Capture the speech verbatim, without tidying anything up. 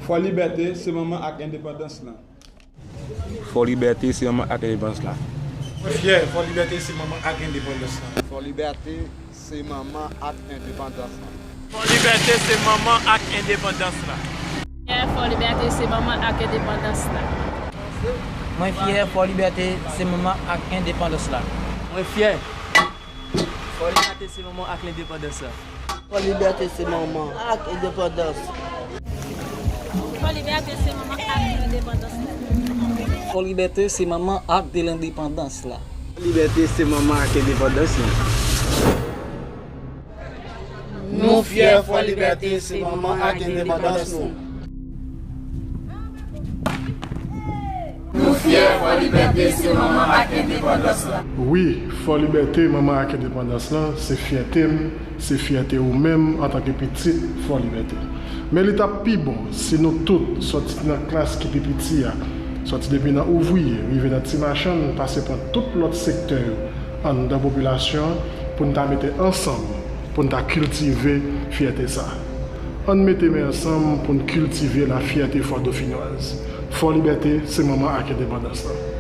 Fò Libète se manman ak endepandans lan. Fò Libète se manman ak endepandans la. Mwen fyè, Fò Libète se manman ak endepandans lan. Fò Libète se manman ak endepandans lan. Fò Libète se manman ak endepandans la. Fò Libète se manman ak endepandans la. Mwen fyè, Fò Libète se manman ak endepandans la. Mwen fyè, Fò Libète se manman ak endepandans la. Fò Libète se manman ak endepandans. Fò Libète se manman ak endepandans la. Fò Libète se manman ak de lendepandans la. Fò Libète se manman ak endepandans la. Nou fyè Fò Libète se manman ak endepandans nou. Nou fyè Fò Libète se manman ak endepandans la. Wi, Fò Libète manman ak endepandans lan se fyète m, se fyète ou menm antanke pitit Fò Libète. Men li t ap pi bon si nou tout, sòti nan klas ki pi piti a, sòti depi nan ouvriye rive nan ti machann, pase pran tout lòt sektè yo anndan popilasyon an pou n ta mete ansanm pou n ta kiltive fyète sa. Ann mete men ansanm pou n kiltive lafyète fòdofinwaz. Fò Libète se manman ak endepandans lan.